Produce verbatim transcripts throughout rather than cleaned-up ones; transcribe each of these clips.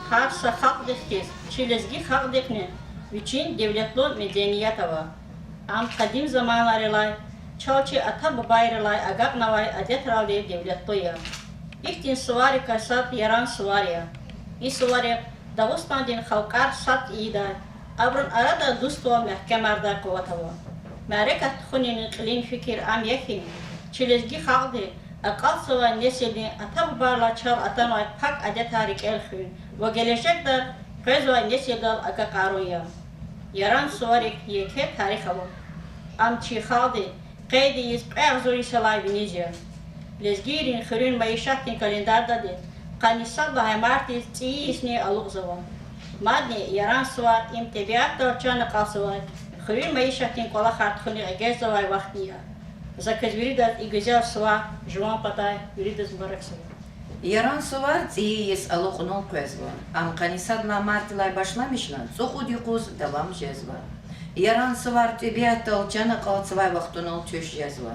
Гьар са халкьдихъ хьиз, чи лезги халкьдихъни вичин девлетлу меденият ава. Ам къадим заманрилай чал чи ата-бубайрилай агакьнавай адетралди девлетлу я. Ихьтин суварикай сад Яран сувар я. И суварихъ Дагъустандин халкьар сад ийидай, абурун арада дуствал мягькемардай къуват ава. Мярекат тухунин кьилин фикир ам я хьи, чи лезги халкьди акьалтзавай несилдин ата-бубайрилай чал атанвай пак адетар рикӀел хуьн ва гележегда къвезвай несилдал агакьарун я. Яран суварик еке тарих ава. Ам чи халкьди къейд ийиз кьве агъзур йисалай виниз я. Лезгийрин хуьруьн майишатдин календардалди къанни сад лагьай мартдиз цӀийи йисни алукьзава. Мадни Яран сувар— им тӀебиатдал чан акьалтзавай, хуьруьн майишатдин кӀвалахар тухунихъ эгечӀзавай вахтни я. За квез виридаз и гуьзел сувар жуван патай виридаз мубаракзава. Яран сувар цӀийи йис алукьнал къвезва. Ам къанни сад лагьай мартдилай башламишна цӀукьуд юкъуз давам жезва. Яран сувар тӀебиатдал чан акьалтзавай вахтунал туьш жезва.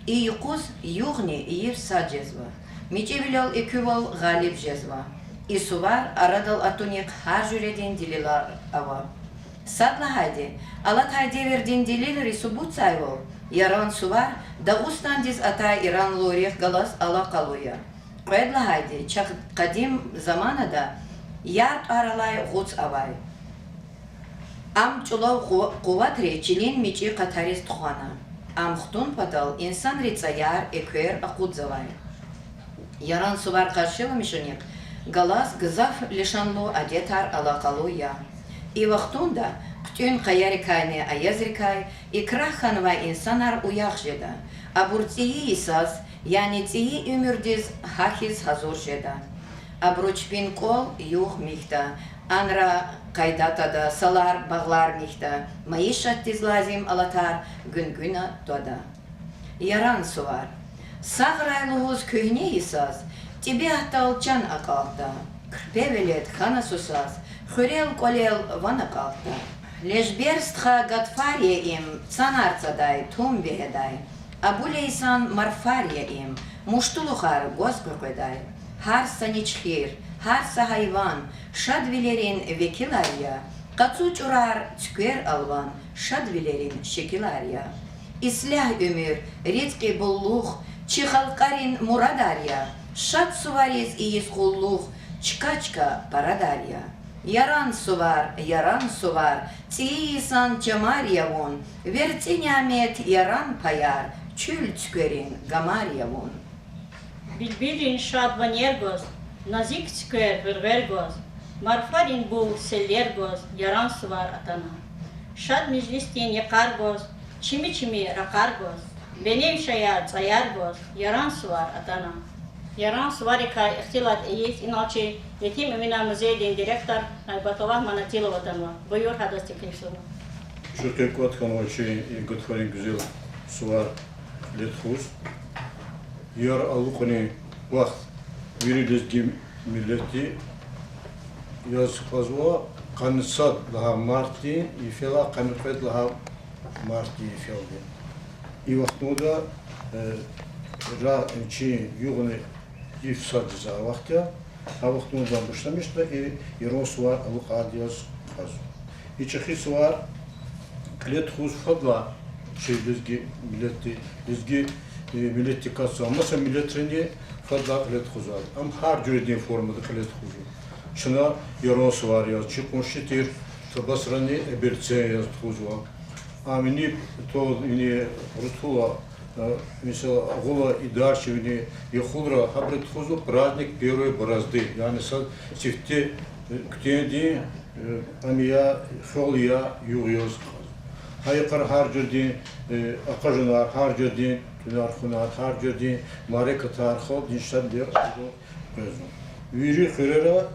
И юкъуз югъни ийир сад жезва. МичӀивилел экуьвал гъалиб жезва. И сувар арадал атунихъ гьар жуьредин делилар ава. Сад лагьайди, алатай девирдин делилри субутзавайвал, Яран сувар Дагъустандиз атай иранлуйрихъ галаз алакъалу я. Кьвед лагьайди, чахъ къадим заманада яр тӀвар алай гъуц авай. Ам чӀулав къу-, къуватри чилин мичӀи къатариз тухвана. Ам хтун патал инсанри цӀаяр, эквер акъудзавай. Яран сувар къаршиламишунихъ галаз гзаф лишанлу адетар алакъалу я. И вахтунда хъуьтӀуьн къаярикайни аязрикай икрагь хьанвай инсанар уях жеда. Абур цӀийи йисаз, яни цӀийи уьмуьрдиз гьахьиз гьазур жеда. Абуру чпин кӀвал-югъ михьда, анра къайда твада, салар-багълар михьда, майишатдиз лазим алатар гуьнгуьна твада. Яран сувар. Сагърай лугьуз куьгьне йисаз, тӀебиатдал чан акьалтда, куьрпе велед хьана сусаз, хуьрел-кӀвалел ван акьалтда. Лежбер стха гатфар я им, цанар цадай, тум вегьедай, Абу Лейсан марфар я им, муштулухар гваз къекъведай. Гьар са ничхир, гьар са гьайван шадвилерин векилар я, къацу чӀурар, цуьквер алван шадвилерин шикилар я. Ислягь уьмуьр, ризкьи буллугъ чи халкьарин мурадар я, шад сувариз ийиз къуллугъ чка-чка парадар я. Яран сувар, Яран сувар, цӀийи йисан чамар я вун, верцӀи нямет, Яран паяр, чуьл цуькверин гамар я вун. Билбилрин шад ванер гваз, назик цуьквер гъвергъвер гваз, марфарин був селлер гваз Яран сувар атана. Шад межлисдин йикъар гваз, чими-чими ракъар гваз, беневшаяр, цӀаяр гваз Яран сувар атана. Яран суварикай ихтилат ийиз инал чи Етим Эминан музейдин директор Гьайбатуллагь Манатилов атанва. Буюр, гьадаз теклифзава. Чухъе кӀватӀ хьанва чи и гатфарин гуьзел сувар кьиле тухуз. Яр алукьунин вахт вири лезги миллетди яз кьазва къанни сад лагьай мартдин йифелай къанни кьвед лагьай мартдин йифелди. И вахтунда, э, ра-, чи югъни йиф сад жезвай вахт я. Гьа вахтунда башламишна и Яран сувар алукьайди яз кьазва. И чӀехи сувар кьиле тухуз фадлай чи лезги миллетди, лезги, э, миллетдин касдиз маса миллетрини фадлай кьиле тухузвайди. Ам гьар жуьредин формада кьиле тухузва. Чна Яран сувар яз, чи къунши тир Табасарани Эберцен яз тухузва. Амини то ини рутула, э, мисал, агъула идарчивини яхулра гьабуруз тухузва праздник первой борозды. Яни са сифте, э, куьтендин, э, ам я, хел я, югъ яз. Гьа йикъара гьар жуьредин, э, акъажунар, гьар жуьредин тӀуьнар-хунар, гьар жуьредин мярекатар, халкьдин шадвилер къвезва. Вири хуьрера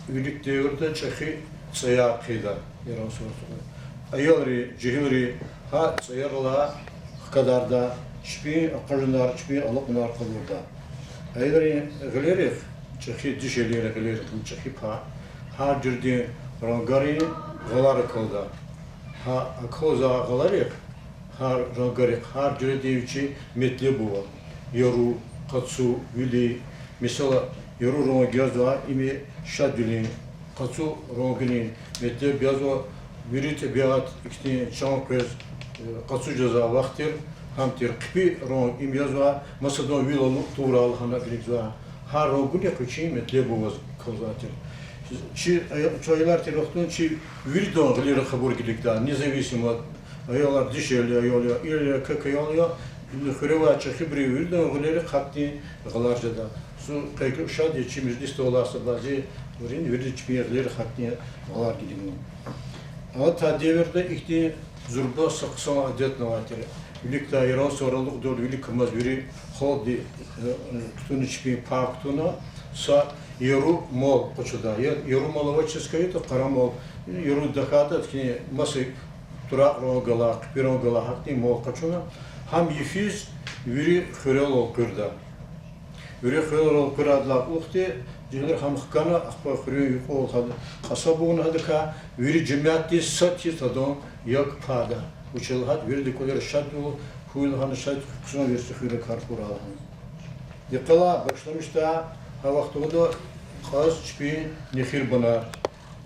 вилик девирда чӀехи цӀаяр хъийида Яран суварда. Аялри, жегьилри гьа цӀаярилай хкадарда, чпин акъажунар, чпин алакьунар къалурда. Аялрин гъилерихъ, чӀехи дишегьлийрин гъилерихъни чӀехи пай, гьар жуьредин рангарин гъалар акалда. Гьа акалзавай гъаларихъ, гьар рангарихъ, гьар жуьредин вичин метлеб ава. Яру, къацу, вили, месела, яру ранг язва им шадвилин, къацу рангунин метлеб язва, вири тӀебиат ихьтин чан къвез, э, къацу жезвай вахт тир, гьам тир. Хъипи ранг им язва, масадан вил алукӀ тавурай лагьана килигзава. Гьар рангунихъ вичин метлеб аваз калзавай тир. Чи, э, чи аялар тир вахтунда чи виридан гъилерихъ абур килигда, независимо, аялар дишегьли аял я, ир я, как аял я, хуьре авай чӀехибуру виридан гъилерихъ гьахьтин гъалар жеда. Зун къе шад я чи межлисда алай са бязи вирин, вири чпин гъилерихъ гьахьтин гъалар килигна. Алатай девирда ихьтин зурба са хъсан адетни авай тир. Виликдай Яран сувар алукӀдалди виликамаз вири халкьди, э, э, кутуна чпин пай кутуна, са яру мал къачуда. Я-, яру мал авачиз хьайитӀа, къарамал, яру тахьайтӀа, ихьтин маса туракь рангелай, хъипи рангелай гьахьтин мал къачуна, гьам йифиз вири хуьрел элкъуьрда. Вири хуьрел элкъуьрайдалай кьулухъди жегьилри гьам хкана, ахпа хуьруьн юкьвал гьада кьасабуна гьадакай, вири жемятдиз сад хьиз адан як пайда. Вучиз лагьайтӀа вирида кӀвалера шадвал хьуй лагьана, шад хъсан верцӀи хуьрек хьурай лагьана. Йикъалай башламишдай гьа вахтунда кьаз чпин нехирбанар,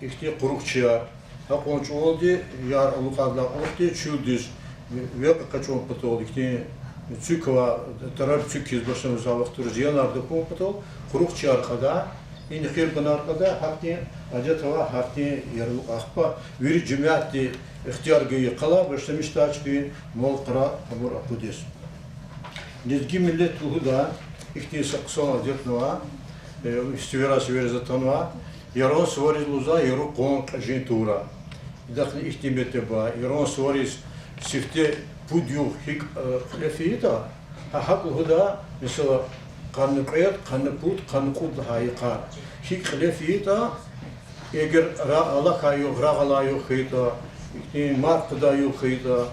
ихьтин къурухчияр, гьакьван чӀавалди яр алукӀайдалай кьулухъди чуьлдиз векь экъечӀун патал, ихьтин цуьк ава, тарар цуьк хьиз башламишзавай вахтара зиянар тахьун патал къурухчияр кьада, и нехирбанар кьада, гьахьтин адет ава, гьахьтин ярлу ахпа вири жемятди ихтияр гайи йикъалай башламишдай чпин мал-къара абур акъудиз. Лезги миллет лугьуда, ихьтин са хъсан адетни ава, э, сивера-сивериз атанва, Яран сувариз лугьузва яру къван кьежин тавурай. Идахъни ихьтин метлеб ава, Яран сувариз сифте пуд югъ гьикӀ, э, кьиле фейитӀа, гьа гьакӀ лугьуда, месела, къанни кьвед, къанни пуд, къанни кьуд лагьай йикъар гьикӀ кьиле фейитӀа, эгер ра-, алахьай югъ рагъ алай югъ хьайитӀа, ихьтин марф къведай югъ хьайитӀа,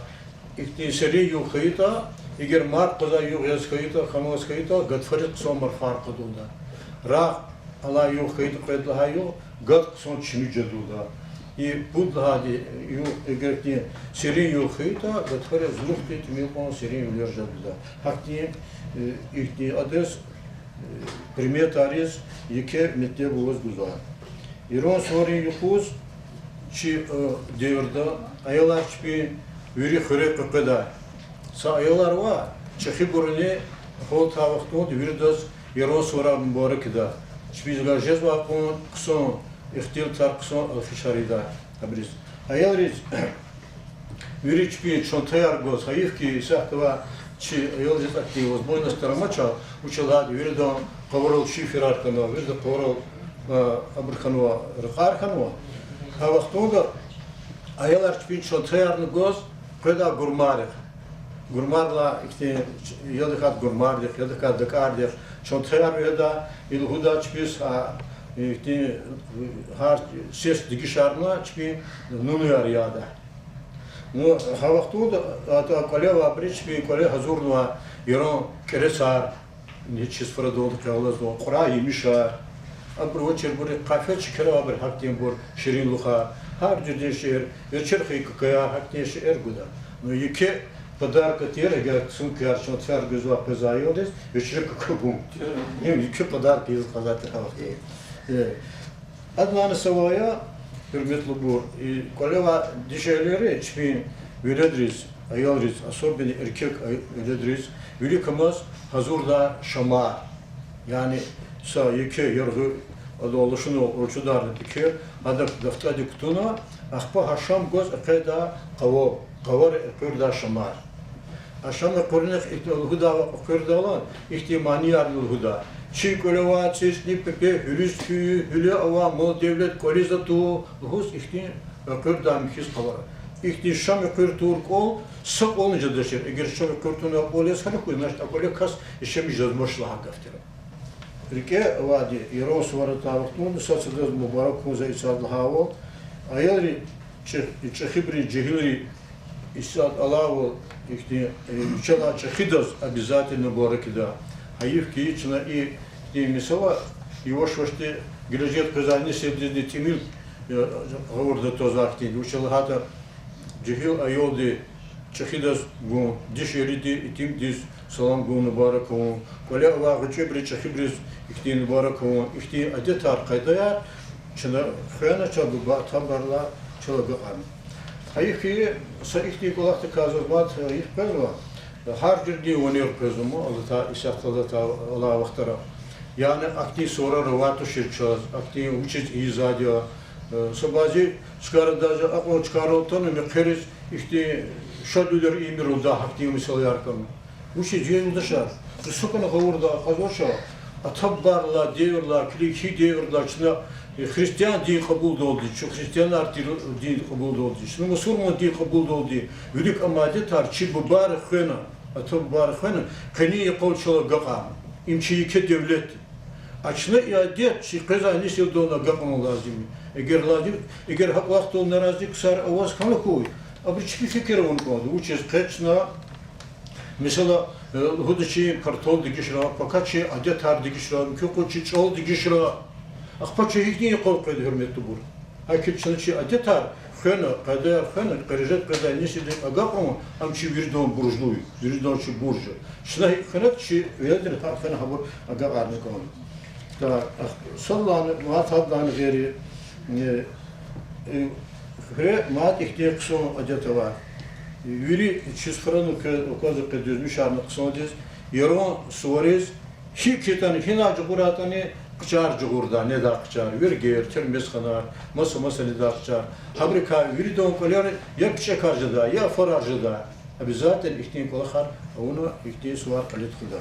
ихьтин серин югъ хьайитӀа, эгер марф къведай югъ яз хьайитӀа, хьанваз хьайитӀа, гатфариз хъсан марфар къведалда. Рагъ алай югъ хьайитӀа, кьвед лагьай югъ, гат хъсан чими жедалда. И пуд лагьайди югъ, эгер ихьтин серин югъ хьайитӀа, гатфариз зурухъди тӀимил кьван серин вилер жедалда. Гьахьтин, э, ихьтин адаз, э, приметайриз еке метлеб аваз гузва. Яран суварин юкъуз чи, э, девирда аялар чпин вири хуьре къекъведа. Са аялар ава, чӀехибуруни гьалтай вахтунда виридаз Яран суварар мубарак ийида. Чпиз гьа жезвай кьван хъсан ихтилатар, хъсан алхишар ийида абуруз. Аялриз вири чпин чантаяр гваз, гьайиф хьи, исятда авай чи аялриз ахьтин возможностьар амачир, вучиз лагьайтӀа виридан къаварал шиферар хьанва, вирида къаварал, а, абур хьанва, ракьар хьанва. Гьа вахтунда аялар чпин чантаярни гваз къведа гурмарихъ. Гурмарилай ихьтин, я тахьайтӀа гурмардихъ, я тахьайтӀа дакӀардихъ чантаяр вегьеда, и лугьуда чпиз, а, ихьтин, гьар сес дегишарна чпин нунуяр яда. Ну, гьа вахтунда атӀа кӀвале авайбуруз чпин кӀвале гьазурнава Яран кӀерецар, ничи сфрадалди къе алазва, Кьуръан емишар. Абур авачирбуруз къафет-шекер авайбур, гьахьтинбур, ширинлухар, гьар жуьредин шейэр, Вечер хьайи какаяр, гьахьтин шейэр гуда. Ну, еке подарок тир, эгер ксункаяр, чантаяр гузвай къвезвай аялриз, Вечер кака гун. Им еке подарок ийиз кӀанзавайди тир гьа вахтунда. Э, Адалайни са ваъ я, гьуьрметлубур, и кӀвале авай дишегьлийри чпин веледриз, аялриз, особенно эркек ай-, веледриз, виликамаз гьазурда шамар. Яни са еке яргъи Ада лугьузва, ручударни пекер, ада дафтадик кутуна, ахпа гьа шам гваз экъечӀда къава, къавара экъуьрда шамар. А шам экъуьрнихъ ихьтин лугьуда, ва экъуьрдайла ихьтин маниярни лугьуда. Чи кӀвале авай цӀийи цӀипи, гьуьлуьз хьуй, гьуьлуьз авай мал-девлет кӀвализ атуй лугьуз ихьтин экъуьрда михьиз къавара. Ихьтин шам экъуьр тавур кӀвал са кӀвални жедачир. Эгер шам экъуьр тавуна кӀвал яз хьана хьуй, значит, а кӀвале кас яшамиш жезмач лагьай гаф тир. РикӀе авайди, Яран сувар атай вахтунда са садаз мубарак хьун за исятда лагьайвал, аялри, чӀех-, чӀехибуру, жегьилри исятда алайвал, ихьтин, э, вичелай чӀехидаз обязательно мубарак ийида. Гьайиф хьи, чна и, и месэла яваш-явашди гележегда къвезвай несилдизни тӀимил, э, гъавурда твазвай хьтинди. Вучиз лагьайтӀа жегьил аялди чӀехидаз гун, дишегьлиди итимдиз салам гун, мубарак авун, кӀвале авай гъвечӀибуру, чӀехибуруз ихьтин мубарак авун, ихьтин адетар, къайдаяр чна хвена, чна буба атабарла чал агакьарна. Гьайиф хьи, са ихьтин кӀвалахдикай заз мад гьикӀ къвезва, гьар жуьредин ванер къвезва ман алатай, исятда алатай, алай вахтара. Яни ахьтин суварар авай тушир чаз, ахьтин вучиз ийизвайди я. Э, са бязи чкайра даже акьван чкайрал атана мехъериз ихьтин шадвилер ийимир лугьуда, гьахьтин месэлаяр хьана. Вучиз, юлдашар, зун сукӀани гъавурда акьазвач, атабарла, девирла, килиг, гьи девирда чна, э, христиан дин кьабулдалди, чун христианар тир, дин кьабулдалди, чна мусурман дин кьабулдалди, вилик ам адетар чи бубайри хвена, ата-бубайри хвена, къенин йикъал чал агакьарна. Им чи еке девлет. А чна и адет чи къвезвай несилдални агакьун лазим я. Эгер лазим, эгер гьа кӀвалахдал нарази ксар аваз хьана хьуй, абуру чпи фикир авун кӀанда, вучиз къе чна, месела, э, лугьуда чи партал дегишра, пака чи адетар дегишра, муькуь къуз чи чӀал дегишра. Ахпа чун гьихьтин йикъал къведа, гьуьрметлубур? ГьакӀ хьайила чна чи адетар хвена, къайдаяр хвена, къережед къвезвай несилдиз агакьун, ам чи виридан буржлу я, виридан чи бурж я. Чна гьикӀ хвенатӀа, чи веледриз гьакӀ хвена гьабур агакьарна кӀанда. Так, ах-, садлагьана, мад гьадалайни гъейри, э, э, хуьре мад ихьтин хъсан адет ава. Вири чи суфрадал квез, аквазва къе дуьзмишарна хъсандиз, Яран сувариз, гьикӀ хьайитӀани, гьинай жугъурайтӀани, хъчар жугъурда, недай хъчар, виргер, термесханар, маса-маса недай хъчар. Гьабурукай виридан кӀвалера я пичӀекар жеда, я афарар жеда. Обязательно ихьтин кӀвалахар авуна, ихьтин сувар кьиле тухуда.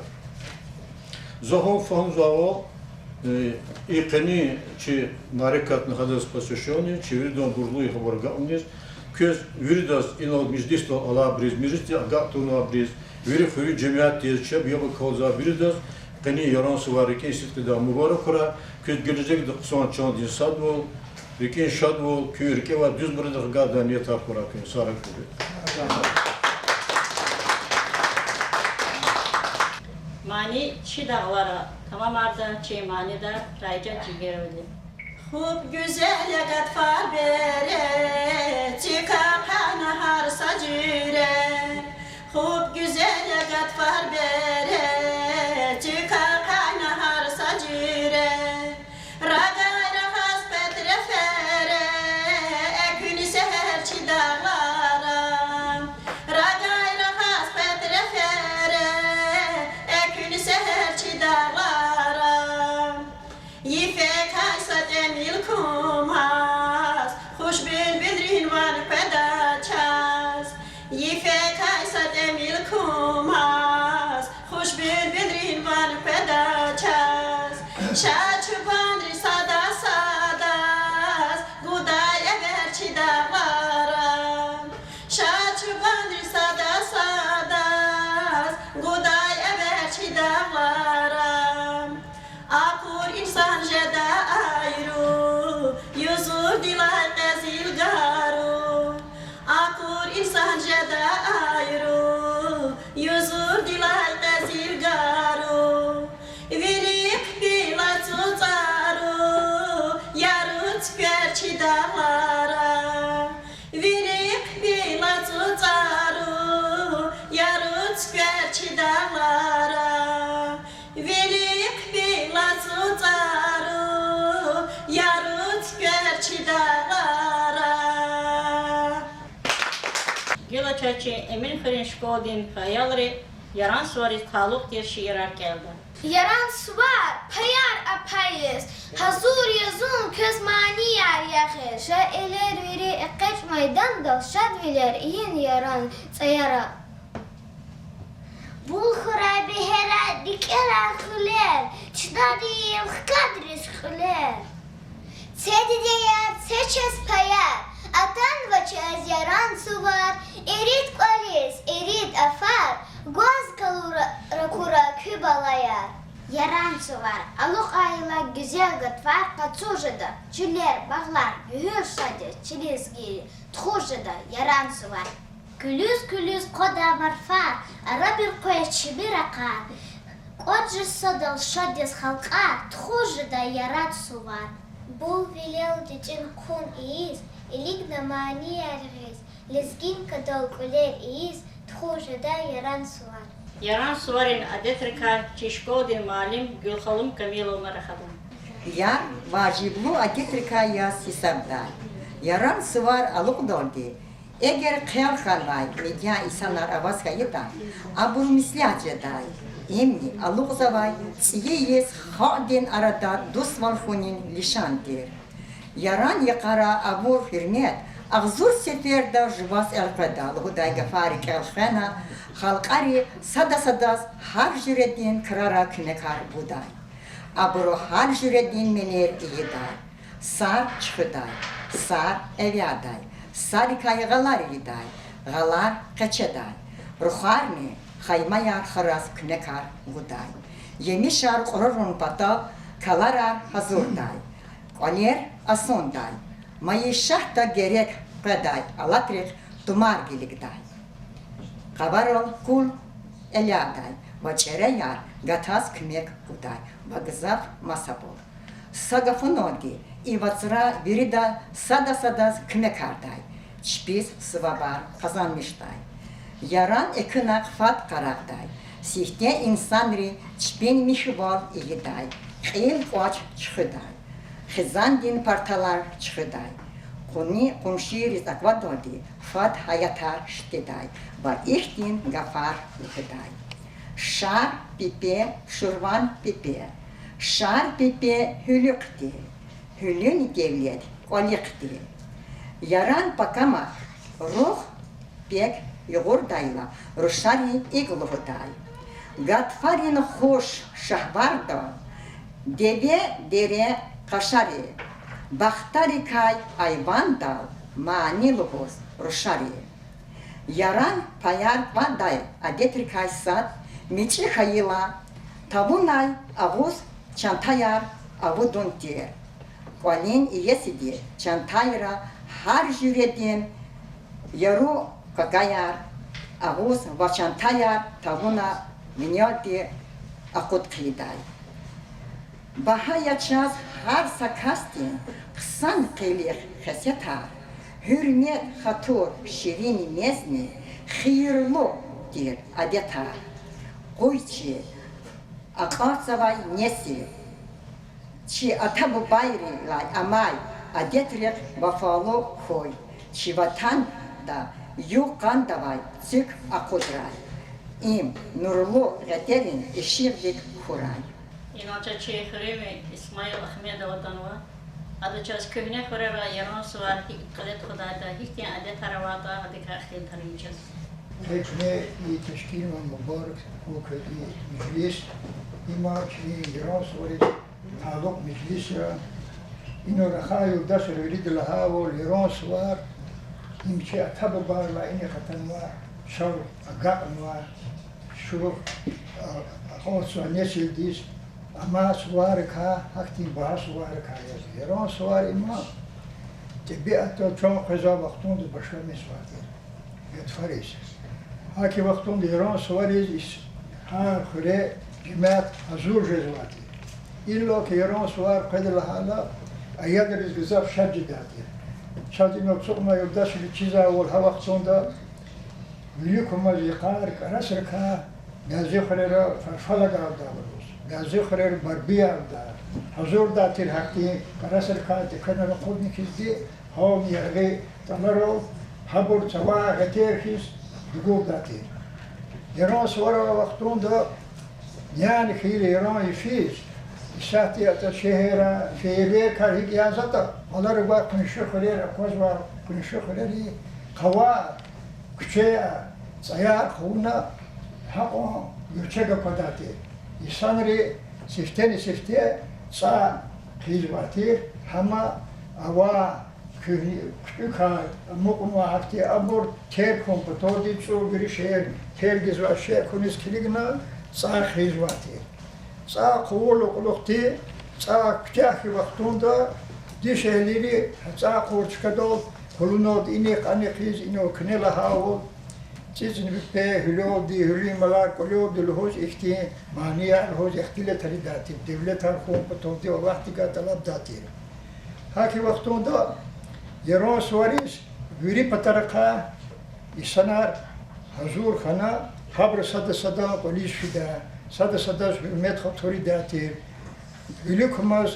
За гьам фагьумзавайвал, э, и къенин чи мярекатни гьадаз посвящённый, чи виридан буржлуй гьабур агакьуниз, квез виридаз, инал межлисдал алайбуруз, межлисдиз агакь тавунвайбуруз, вири хуьруьн жемятдиз, чеб яб акалзавай виридаз къенин Яран сувар рикӀин сидкьидай мубарак хьурай. Квез гележегда хъсан чандин садвал, рикӀин шадвал, куь рикӀе авай дуьз мурадрихъ агакьдай ниятар хьурай куьн, сагърай квез. Мани чи дагълара тамамарда чи манидар Райжан Жигировади. Хуб гуьзел я гатфар бере, цуьк ахъайна гьар са жуьре. Хуб гуьзел я гатфар бере, цуьк ахъайна гьар са жуьре. Рагай рахаз петрефере, экуьнин сегьер чи дагълара. Рагай рахаз петрефере, экуьнин сегьер чи дагълара. Йифекай са тӀимил кумаз хуш буьлбуьлрин ван къведа чаз. Йифекай са тӀимил кумаз хуш буьлбуьлрин ван къведа чаз. Ша чубанри сада-садаз гудай эвер чи дагълара. Ша чубанри сада-садаз гудай эвер чи дагълара. Акур инсан жеда айру, юзурдилай къе зилгару. Акур инсан жеда айру, юзурдилай къе зилгару. Вири хъипилай цуцӀару, яру цуьквер чи дагълара. Вири хъипилай цуцӀару, яру цуьквер чи дагълара. Вири хъипилай цуцӀару, яру цуьквер чи дагълара. Гила чаз чи Эминхуьруьн школадин аялри Яран сувариз талукь тир шиирар кӀелда. Яран сувар, паяр Апа яз, гьазур я зун квез манияр ягъиз. Шаирлер вири экъечӀ майдандал, шадвилер ийин Яран цӀаяра. Булхурай бегьерар, рикӀерай гъуьлер, чна ийин хкадриз кьуьлер. Це, дидеяр, це чаз паяр, атанва чаз Яран сувар, ирид кӀвализ, ирид афар, гваз калура, ракъура куь балаяр. Яран сувар алукьайла гуьзел гатфар къацу жеда, чуьллер, багълар, гуьгьуьл шад я, чи лезгийри тухуз жеда Яран сувар. Куьлуьз-куьлуьз къвадай марфар, арабир къвез чими ракъар, кӀватӀ жез садал шад яз халкьар, тухуз жеда Яран сувар. Булвилел дитӀин хъун ийиз, илигна манияр гъиз, лезгинкадал кьуьлер ийиз, тухуз жеда Яран сувар. Яран суварин адетрикай чи школадин муаллим Гуьлханум Камиловна рахада. Яр важиблу адетрикай яз гьисабдай. Яран сувар алукьдалди, эгер хъел хьанвай мидяй инсанар аваз хьайитӀа, абуру меслят жедай. Имни алукьзавай цӀийи йис халкьдин арада дуствал хьунин лишан тир. Яран йикъара авур гьуьрмет агъзур сеферда жуваз элкъведа лугьудай гафар рикӀел хвена, халкьари сада-садаз гьар жуьредин крара куьмекар гудай. Абуру гьар жуьредин мелер ийидай. Сар чуьхуьдай, сар эвядай, сарикай гъалар ийидай, гъалар къечедай, рухварни хаймаяр хураз куьмекар гудай. Емишар кьурурун патал каларар гьазурдай, кӀвалер асундай, майишатда герек къведай алатрихъ тумар гилигдай. Къаварал кул элядай ва чӀереяр гатаз куьмек гудай ва гзаф масабур. Са гафуналди, и вацра вирида сада-садаз куьмекардай, чпиз сувабар къазанмишдай. Яран экуьнахъ фад къарагъдай, сифте инсанри чпин михьивал ийидай, кьил-кӀвач чуьхуьдай, хизандин парталар чуьхуьдай, къуни-къуншийриз аквадалди фад гьаятар шитидай ва ихьтин гафар лугьудай: Шар пипе, шурван пипе, шар пипе гьуьлуьхъди, гьуьлуьни девлет кӀвалихъди. Яран пакама рух пек югъурдайла, рушари икӀ лугьудай: гатфарин хуш шагьвардал, деве, дере, къашари, бахтарикай айвандал мани лугьуз рушари. Яран паяр кьвандай адетрикай сад мичӀи хьайила, тавунай агъуз чантаяр авудун тир. КӀвалин иесиди чантайра гьар жуьредин яру какаяр агъуз ва чантаяр тавуна винелди акъуд хъийидай. Багьа я чаз гьар са касдин хъсан къилих, хесетар, гьуьрмет, хатур, ширин мезни, хийирлу тир адетар. Къуй чи акьалтзавай несил, чи ата-бубайрилай амай адетрихъ вафалу хьуй, чи ватанда югъ-къандавай цуьк акъудрай, им нурлу гъетерин ишигъдик хьурай. Инал чаз чи хуьруьнви Исмаил Ахмедов атанва. Ада чаз куьгьне хуьрера Яран сувар гьикӀ кьиле тухудайди я, гьихьтин адетар авайди я, адакай ихтилатар ийин чаз. Куьне и тешкилнавай мубарак хьухь и межлис, има чи Яран сувариз талукь межлис я. Ина рахай юлдашар вирида лагьайвал, Яран сувар им чи ата-бубайрилай инихъ атанва, чал агакьнава, чун, а, акьалтзавай несилдиз амай суварикай, гьахьтин багьа суварикай язва. Яран сувар има тӀебиатдал чун къвезвай вахтунда башламишзавай тир, гатфариз. ГьакӀ и вахтунда Яран сувариз гьар хуьре жемят гьазур жезвай тир. Иллаки Яран сувар къведа лагьайла, аялриз гзаф шад жедай тир. Чаз инал ацукьнавай юлдашри чизвайвал, гьа вахтунда виликамаз йикъар кӀарасрикай бязи хуьрера фарфал агакьдайвал, бязи хуьрера барбияр гудай, гьазурдай тир гьахьтин кӀарасрикай теквенар акъудна хьизди, гьавни яргъи тӀаларал, гьабур цавай гъетер хьиз дугурдай тир. Яран сувар авай вахтунда няни хьайила Яран йифиз, Исятда ятӀа шегьерра фейерверкар гьикӀ язатӀа, аларвай къунши хуьрер аквазвай, къунши хуьрери къавай куьчеяр, цӀаяр хъувуна, гьакьван гуьрчег аквадай тир. Инсанри сифтени-сифте цӀай хъийизвай тир, гьама ава куьгьне, куьчӀукай амукьнавай гьахьтин абур терг хьун паталди, цӀуд вири шейэр терг ийизвай шей хьуниз килигна, цӀай хъийизвай тир. ЦӀай хъувурла кьулухъди, цӀай куьтягь хьайи вахтунда дишегьлийри цӀай хъувур чкадал, къулуналди инихъ-анихъ ийиз, инал куьне лагьайвал, цӀийи пипӀе, гьуьлелди, гьуьлуьн малар кӀвалелди лугьуз, ихьтин манияр лугьуз ихтилатар ийидай тир, девлетар хьун паталди Аллагьдивай тӀалабдай тир. ГьакӀ хьайи вахтунда Яран сувариз вири патарихъай инсанар гьазур хьана, гьабуру сада-садан кӀвализ фида, сада-садаз гьуьрмет-хатур ийидай тир. Виликамаз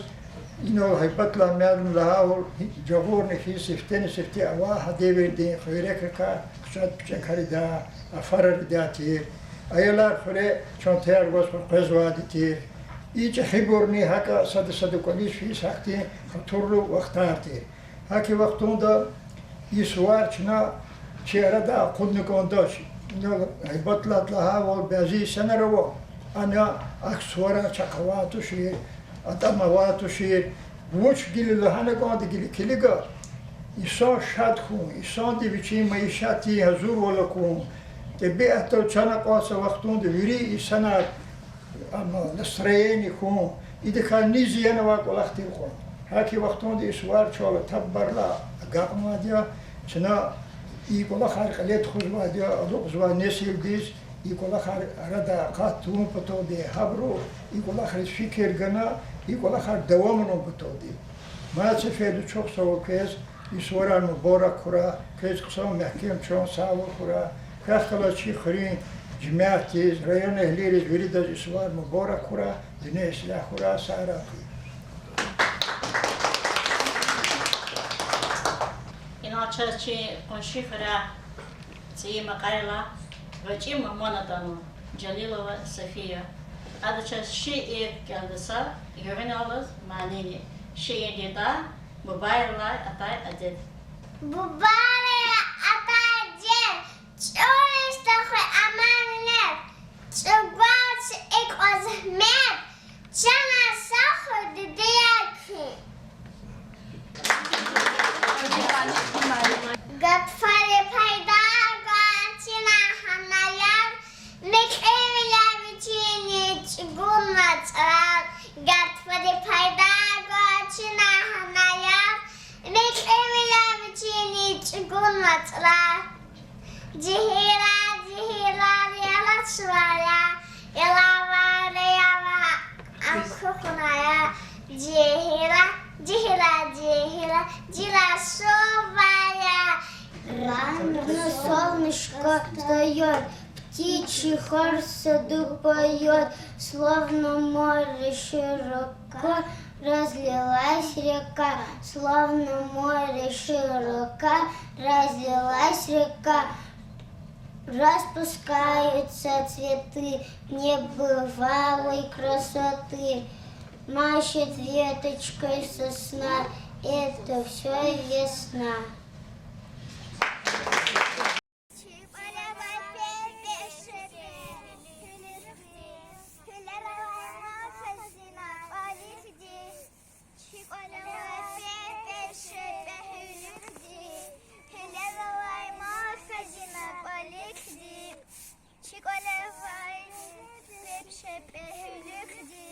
инал гьайбатлай мадни лагьайвал, жагъурни хьиз сифтени-сифте авай гьа девирдин хуьрекрикай хъша-пичӀекар ийидай, афарар ийидай тир. Аялар хуьре чантаяр гваз къекъвезвайди тир. И чӀехибурни гьакӀа сада-сада кӀвализ физ гьахьтин хатурлу вахтар тир. ГьакӀ хьайи вахтунда и сувар чна чи арадай акъудна кӀандач. Инал гьайбатлай лагьайвал, бязи инсанар ава, ана ахьтин суварар чахъ авай тушир, атӀана авай тушир. Вуч гила лагьана кӀанда гила килига, инсан шад хьун, инсанди вичин майишатдин гьазурвал акун, тӀебиатдал чан акъваз са вахтунда вири инсанар, амма настроение хьун, идакай низ янавай кӀвалах тир кьван. ГьакӀ хьайи вахтунда и сувар чал атайбурулай агакьнавайди я, чна и кӀвалахар кьиле тухузвайди я алукьзавай несилдиз, и кӀвалахар арадай акъат тавун паталди, гьабуру и кӀвалахриз фикир гана, и кӀвалахар давамарун паталди. Мад са сеферда чухсагъул квез, и суварар мубарак хьурай, квез хъсан мягькем чан сагъвал хьурай, квехъ галаз чи хуьруьн жемятдиз, район эгьлийриз, виридаз и сувар мубарак хьурай, дуьнья ислягь хьурай, сагърай хьи. Инал чаз чи къунши хуьряй ЦӀийи Макьарилай гъвечӀи мугьман атанва, Жалилова София. Ада чаз шиир кӀелда са, гуьгъуьналлаз манини. Шиирдин тӀвар: Бубайрилай атай адет. Бубайрилай атай адет, чӀуриз тахьуй аманат, чӀугваз икӀ зегьмет, чанар сагъ хьуй, диде, я кхьин. Гатфари пайда гва чна гьанаяр, мекьивиляй вичини чӀугун вацӀрар. Гатфари пайда гва чна гьанаяр, мекьивиляй вичини чӀугун вацӀрар. Жегьилар, жегьилар, яла сувар я, яла вари яла, акухнава я. Жегьилар, жегьилар, жегьилар, жила сувар я. Рано солнышко встаёт, птичий хор в саду поёт, словно море широко разлилась река, словно море широко разлилась река. Распускаются цветы небывалой красоты, машет веточкой сосна, это всё весна. Чи кӀвале авай пе-пеше пе гьуьлуьхди, гьуьлера авай мал хазина кӀвалихди. Чи кӀвале авай пе-пеше пе гьуьлуьхди, гьуьлера авай мал хазина кӀвалихди. Чи кӀвале авай пе-пеше пе гьуьлуьхди,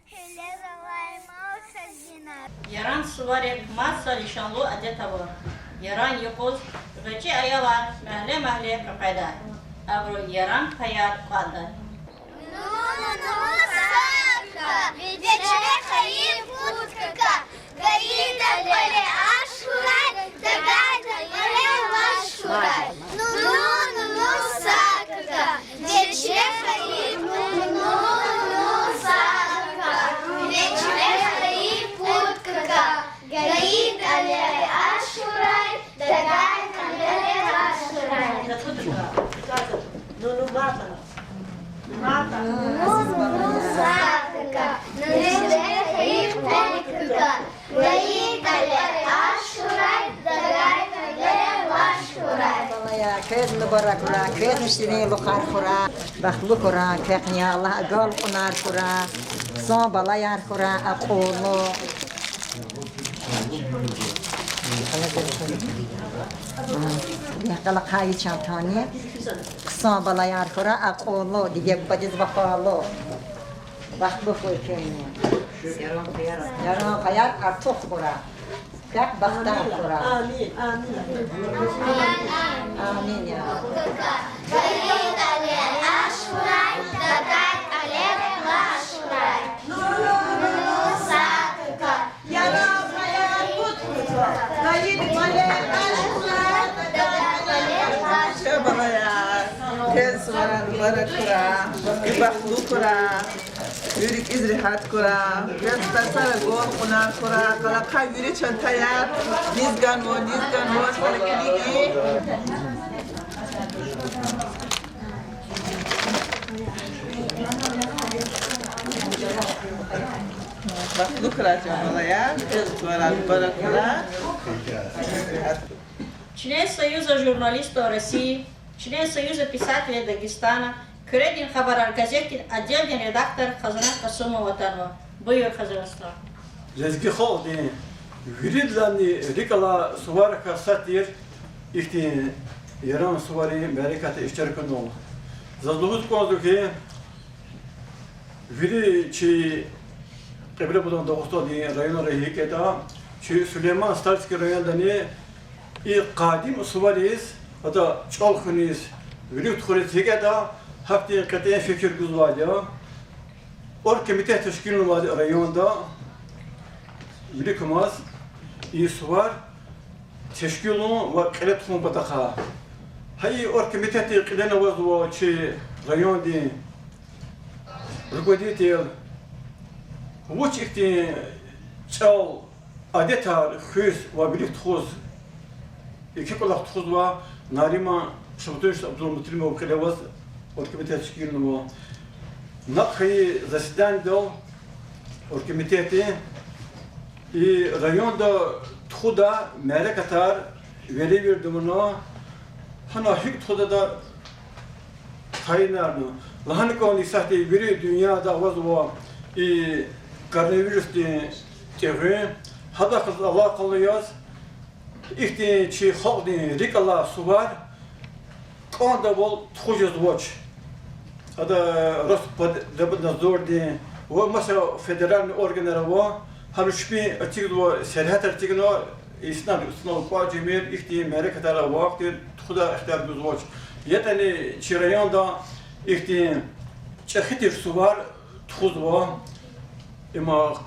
гьуьлера авай мал хазина. Яран суварик маса лишанлу адет ава. Яран юкъуз гъвечӀи аялар магьле-магьле къекъведа. Абуру яран паяр кӀватӀда. Ну, ну, ну, Сакка, вичелай хайи пуд кака, гайидан кӀвале аш хьурай, тагайдан кӀвале ваш хьурай. Ну, ну, ну, Сакка, вичелай хайи пуд, ну, ну, Сакка, вичелай хайи пуд кака, гайидан кӀвале аш хьурай, тагайдан кӀвале ваш хьурай. Ну, ну, Сакка. Квез мубарак хьурай, квезни ширин лукьар хьурай, бахтлу хьурай квехъни, Аллагь агалкьунар хьурай, хъсан балаяр хьурай, акьуллу. Къалахъай чантани. Хъсан балаяр хьурай, акьуллу, диде-бубадиз вафалу. Бахтлу хьуй куьнни. Яран хайи артух хьурай. Квехъ бахтар хьурай. Амин, амин. Амин я. Балаяр, квез сувар мубарак хьурай, бахтлу хьурай, вири рикӀиз регьят хьурай, квез тарсар агалкьунар хьурай, къалахъай вири чантаяр низ ганва, низ ганва, килиги. Бахтлу хьурай, чан балаяр, квез сувар мубарак хьурай. Член Союза журналистов России, член Союза писателей Дагестана, Куьредин хабарар газетдин отделдин редактор Хазанат Касумова атанва. Буюр, Хазанат стха. Лезги халкьдин виридалайни рикӀ алай суварикай сад тир ихьтин Яран суварин мярекатда иштиракунал. Заз лугьуз кӀанзава хьи, вири чи Кьиблепатан Дагъустандин районра гьикӀ ятӀа, чи Сулейман-Стальский райондани и къадим сувариз, ада чӀал хуьниз, вилик тухуниз гьикӀ ятӀа, гьахьтин кьетӀен фикир гузвайди я. Оргкомитет тешкилнавайди районда, виликамаз и сувар тешкилун ва кьиле тухун патахъай. Гьа и оргкомитетдин кьиле авазва чи райондин руководитель, вуч ихьтин чӀал, адетар хуьз ва вилик тухуз, еке кӀвалах тухузва, Нариман Шамсудинович Абдулмуталимов кьиле аваз оргкомитет тешкилнава. Накь хьайи заседанидал оргкомитетдин и районда тухудай мярекатар веревирд авуна, гьана гьикӀ тухудатӀа тайинарна. Лагьана кӀанда, исятда вири дуьньяда авазва и коронавирусдин тӀегъуьн, гьадахъ галаз алакъалу яз, ихьтин чи халкьдин рикӀ алай сувар кӀандайвал тухуз жезвач. Ада Роспотребнадзордин ва маса федеральный органар ава, гьабуру чпин эцигзава, сергьятар эцигна, инсанар, инсанар кӀватӀ жемир, ихьтин мярекатар авай вахтунда тухудай ихтияр гузвач. ЯтӀани чи районда ихьтин чӀехи тир сувар тухузва, има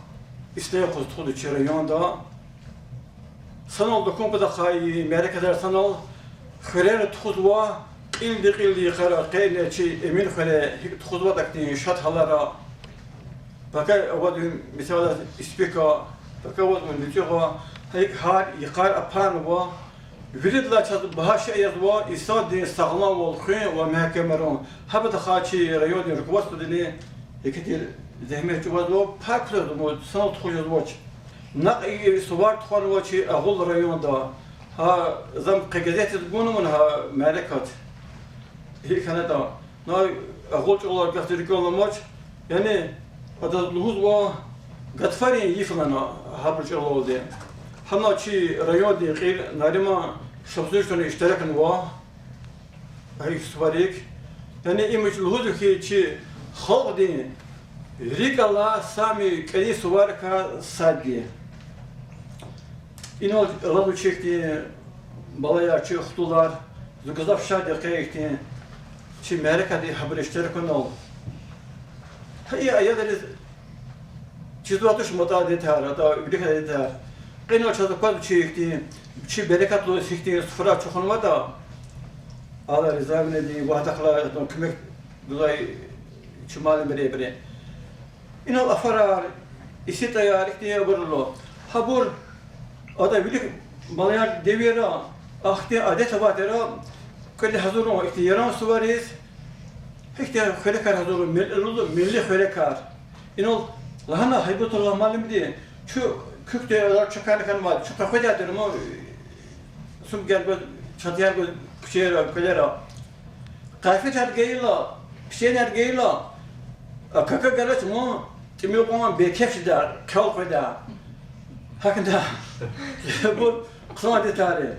иснай юкъуз тухуда чи районда. Санал тахьун патахъай, мярекатар санал хуьрера тухузва, кьилди-кьилди йикъара, къе чи Эминхуьре гьикӀ тухузватӀа, ахьтин шад гьалара. Пака аваз, месела, Испика, пака аваз МуцӀуьгъа, гьа икӀ гьар йикъар апарнава. Виридалай чаз багьа шей язва инсандин сагъламвал хуьн ва мягькемарун. Гьа патахъай чи райондин руководстводини еке тир зегьмет чӀугвазва, пай кутазва, санал тухуз жезвач. Накь и сувар тухванва чи Агъул районда. Гьа, за къе газетдиз гунмир гьа мярекат. ГьикӀ хьанатӀа, на агъул чӀалал гахтери кӀелламач, яни адаз лугьузва гатфарин йиф лагьана гьабурун чӀалалди. Гьана чи райондин кьил Нариман Шамсудиновичани иштиракнава гьа и суварик. Яни им вич лугьузва хьи, чи халкьдин рикӀ алай сами кӀани суварикай сад я. Инал алазва чи ихьтин балаяр, чи хтулар, зун гзаф шад я къе ихьтин чи мярекатда гьабур иштиракунал. Гьа и аялриз чизвай туш матӀа адетар, атӀа вилик адетар. Къе инал чаз аквазва чи ихьтин, чи берекатлу ихьтин суфра ачухнаватӀа, Алла Ризавинади ва гьадахъ галай куьмек гузвай чи муаллимри, ибуру. Инал афарар, иситӀаяр, ихьтин абур ала. Гьабур, атӀа вилик балаяр девирда ахьтин адет авай тир, кӀвале гьазурун ихьтин Яран сувариз, ихьтин хуьрекар гьазурун, мил-, милли хуьрекар. Инал лагьана Гьайбатуллагь муаллимди, чун куькӀведи чакайна хьанвайди, чун къекъведайди тир, ма, сумгаяр гваз, чантаяр гваз Куьчейра, кӀвалера. Къафетар гайила, печеньяр гайила, а кака галач мун, тӀимил кьван бейкеф жеда, хъел къведа. ГьакӀ я. Бу хъсан детальяр я.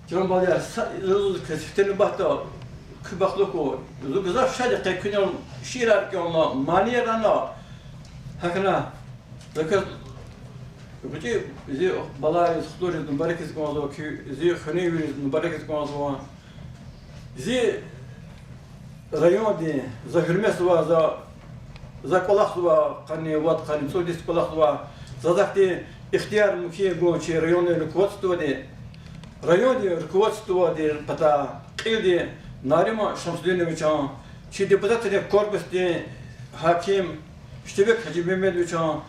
Чан балаяр, са-, зу-, зу-, кесифтени батда, куь бахтлу хьухь. Зу гзаф шад я къе куьнал шиирар кӀелна, манияр ана. ГьакӀ я. Заказ гъвечӀи зи балайриз, хтулриз мубаракиз кӀанзава, куь зи хуьруьнвийриз мубаракиз кӀанзава. Зи райондин, за гьуьрметзава, за, за кӀвалахзава, къанни вад, къанни цӀуд йис кӀвалахзава, заз ахьтин ихтияр мумкин гун чи райондин руководстводи, райондин руководстводин патай, кьилди Нариман Шамсудиновичан, чи депутатрин корпусдин гьаким Штивек Гьажимегьамедовичан,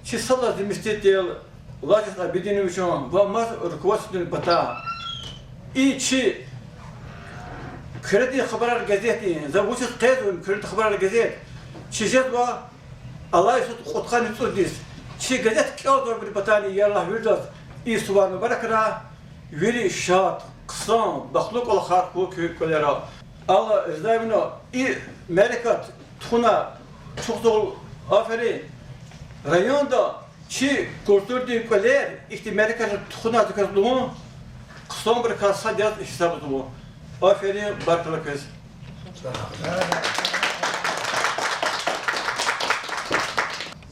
чи сад лагьай заместитель Лажиз Абидиновичан ва мад руководстводин патай. И чи Куьредин хабарар газетдин, за вучиз къвезва Куьредин хабарар газет, чи жезва алай йисуз кьудкъанни цӀуд йис, чи газет кӀелзавайбурун патайни, я Аллагь, виридаз и сувар мубаракрай, вири шад, хъсан, бахтлу кӀвалахар хьуй куь кӀвалера. Алла Ризаевна, и мярекат тухуна чухсагъул, аферин. Районда чи культурадин кӀвалер ихьтин мярекатар тухунайтӀа, квез лугьун, хъсанбурукай сад яз гьисабзава. Аферин, баркалла квез.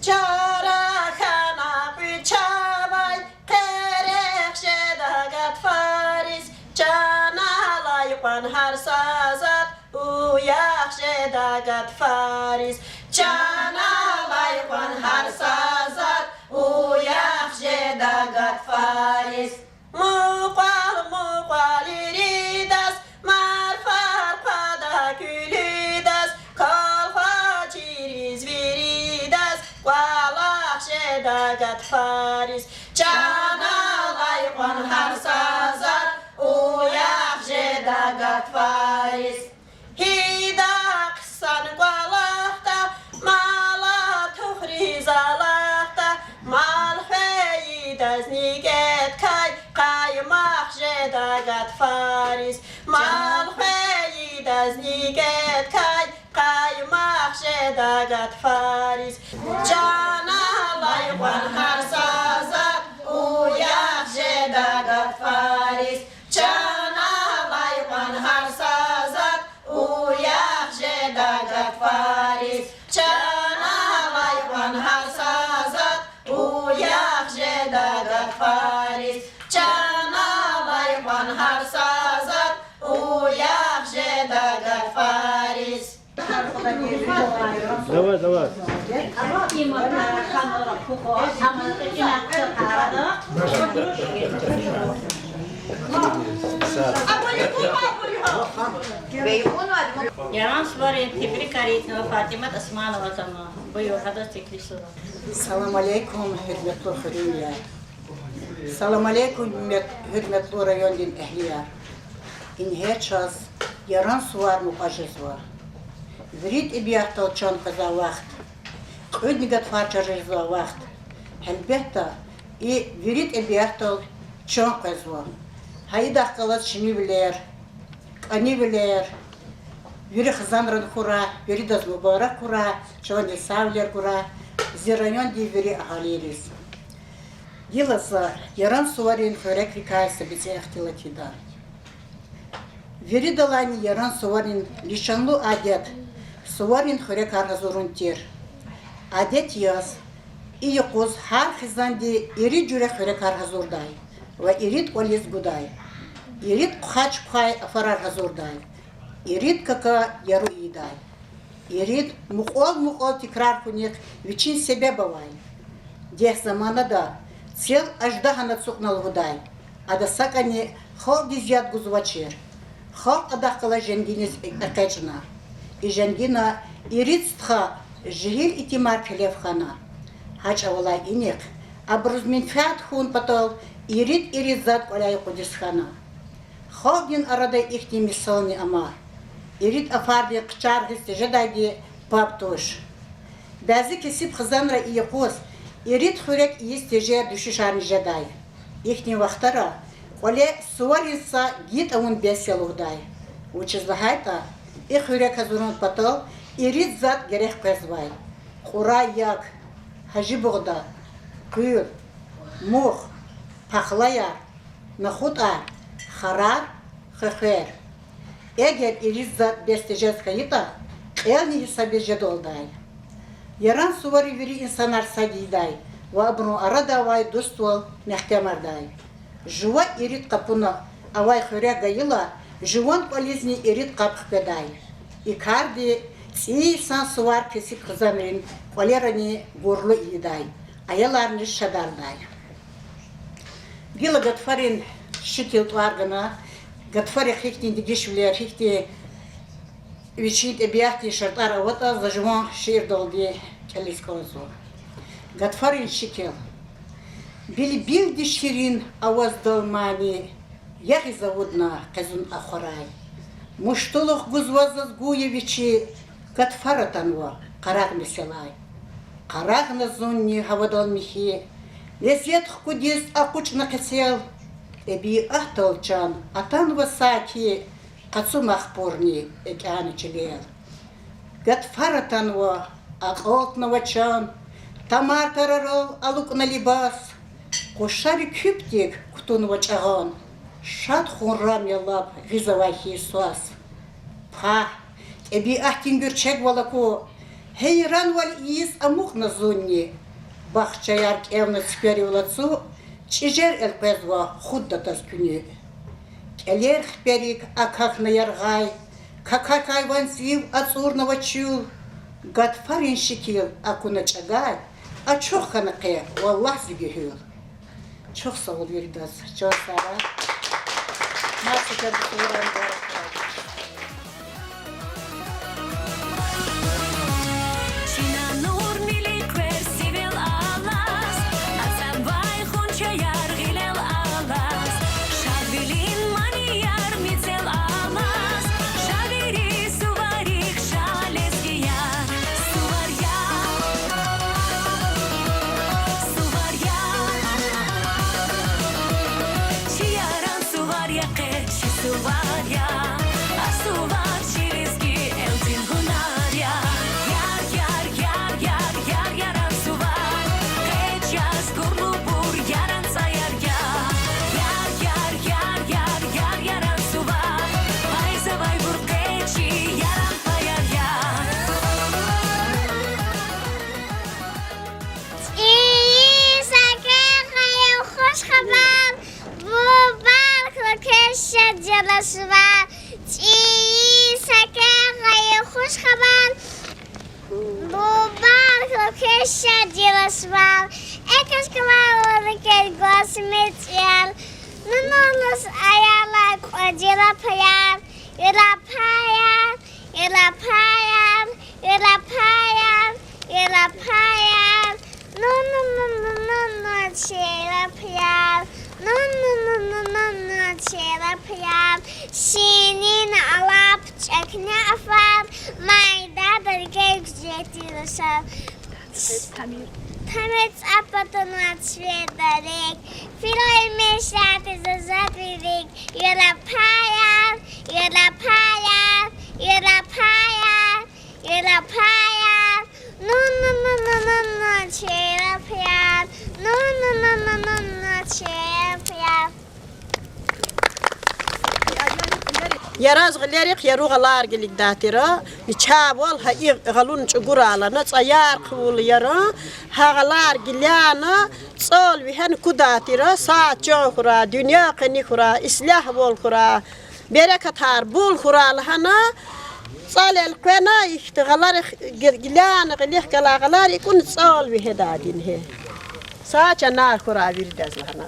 Чара хьана кьуьд чавай, къерех жеда гатфариз, чан алай кьван гьар са затӀ уях жеда гатфариз, чан алай кьван гьар са затӀ уях жеда гатфариз. Мукьвал-мукьвал иридаз, марфар хъвада куьлуьдаз, калхачириз виридаз кӀвалах жеда гатфариз, чан алай кьван гьар са затӀ уях жеда гатфариз. Гьида хъсан кӀвалахда, мал артухриз алахъда, мал хвейидаз никӀеткай къаймах жеда гатфариз, мал хвейидаз никӀеткай къаймах жеда гатфариз, чан алай кьван гьар са затӀ уях жеда гатфариз, чан алай кьван гьар са затӀ уях жеда гатфариз, чан алай кьван гьар са затӀ уях жеда гатфариз, чан алай кьван гьар са затӀ уях жеда гатфариз. Давай, давай. Яран суварин тебрикар ийизвай Фатимат Османова атана. Буюр, гьадаз теклифзава. Салам алейкум, гьуьрметлу хуьруьнвияр. Салам алейкум, гьуьрмет-, гьуьрметлу райондин эгьлияр. Ингье чаз Яран сувар мукьва жезва. Вири тӀебиатдал чан къвезвай вахт, кьуьдни гатфар чаз жезвай вахт. Гьелбетда, и вири тӀебиатдал чан къвезва. Гьа идахъ галаз чимивилер, кӀанивилер, вири хизанран хьурай, виридаз мубарак хьурай, чандин сагъвилер гурай зи райондин вири агьалийриз. Гила за Яран суварин хуьрекрикай са бицӀи ихтилат ийида. Виридалайни Яран суварин лишанлу адет суварин хуьрекар гьазурун тир. Адет яз, и юкъуз гьар хизанди ирид жуьре хуьрекар гьазурдай ва ирид кӀвализ гудай, ирид хъвач-хъвай афарар гьазурдай, ирид кака яру ийидай. Ирид мукьвал-мукьвал тикрар хьунихъ вичин себеб авай. Дегь заманада цел аждагьан ацукьна лугьудай. Ада сакӀани халкьдиз яд гузвачир. Халкь адахъ галаз женгиниз экъечӀна. И женгина ирид стха, жегьил итимар кьиле хьана. Гьа чӀавалай инихъ абуруз менфят хьун патал ирид-ирид затӀ кӀваляй акъудиз хьана. Халкьдин арада ихьтин мисални ама: ирид афардин хъчар гъиз тежедайди паб туш. Бязи кесиб хизанра и юкъуз ирид хуьрек ийиз тежер дуьшуьшарни жедай. Ихьтин вахтара КӀвале суварин са гитӀ авун бес я лугьудай. Вучиз лагьайтӀа и хуьре кьазурун патал ирид затӀ герек къвезвай: кьурай як, гьажи бугъда, къуьл, мух, пахлаяр, нахутӀар, харар, хвехвер. Эгер ирид затӀ бес тежез хьайитӀа, кьелни гьисабиз жедалдай. Яран сувари вири инсанар сад ийидай ва абурун арада авай дуствал мягькемардай. Жува ирид къапуна авай хуьре гайила, жуван кӀвализни ирид къап хкведай. И карди цӀийи йисан сувар кесиб хизанрин кӀвалерани гурлу ийидай, аяларни шадардай. Гила гатфарин шикил тӀвар гана, гатфарихъ гьихьтин дегишвилер, гьихьтин вичин тӀебиатдин шартӀар аватӀа, за жуван шиирдалди кӀелиз кӀанзава. Гатфарин шикил. Билбилди ширин аваздал мани, ягъиз авудна къе зун ахварай. Муштулух гузваз заз гуя вичи, гатфар атанва къарагъ меселай. Къарагъна зунни гьавадал михьи, лезет хкудиз акъучӀна къецел, тӀебиатдал чан атанва саки, къацу махпурни экӀяна чилел. Гатфар атанва, акьалтнава чан, тамар тарарал алукӀна либас, къушари куьпӀдик кутунва чӀагъан, шад хьун рам я лап гъиз авай хьиз свас. Пагь, тӀебиатдин гуьрчегвал аку, гьейранвал ийиз амукьна зунни, бахчаяр кӀевна цуькверивал ацу, чӀижер элкъвезва худдатаз куьнуь. КӀелер хиперик акахьна яргъай, какахьай ванцив ацӀурнава чуьл, гатфарин шикил акуна чӀагай, ачух хьана къе, валлагь, зи гуьгьуьл. Чухсагъул виридаз, чан сагърай. Маса кардиз уран баракалла. Чина нур мили квер сивел алаз, ацанвай гъунчаяр гъилел алаз, шадвилин манияр мецел алаз, жавири суварихъ ша лезгияр. Сувар я, сувар я, чи Яран сувар я къе, чи сувар я, а сувар чи лезги элдин гьунар я. Яр, яр, яр, яр, яр, Яран сувар, къе чаз гурлубур Яран цӀаяр я. Яр, яр, яр, яр, яр, Яран сувар, пайзавайбур къе чи Яран паяр я. ЦӀийи са квехъ гъайи хуш хабар, мубарак хьуй квез шад яла сувар. ЦӀийи са квехъ гъайи хуш хабар, мубарак хьуй квез шад яла сувар. ЭкъечӀ квай виликан гваз мецел, нунал алаз аялар кьван яла паяр, яла паяр, яла паяр, яла паяр, яла паяр. Ну, ну, ну, ну, ну, ну, чи яла паяр. Ну, ну, ну, ну, ну, ну, чи яла паяр. Ширин алап, чӀехи афар, майданда рикӀел гуьзетдин рушар. Тамир цӀапатунва цвет дарик, фирай мешати зазад вилик. Яла паяр, яла паяр, яла паяр, яла паяр. Ну, ну, ну, ну, ну, ну, чи яла паяр. Ну, ну, ну, ну, ну, ну, чи яла паяр. Яраз гъилерихъ яру гъалар гилигдай тир. Вичавал гьа и гъалун чӀугурай лагьана, цӀаяр хъувула яран, гьа гъалар гилана, цӀал вегьена кудай тир, сагъ чан хьурай, дуьнья къени хьурай, ислягьвал хьурай, берекатар бул хьурай лагьана, цӀал элкъвена, ихьтин гъаларихъ гил-, гилана, гъилихъ галай гъалар икӀуна цӀал вегьедайди я. Сагъ чанар хьурай виридаз лагьана.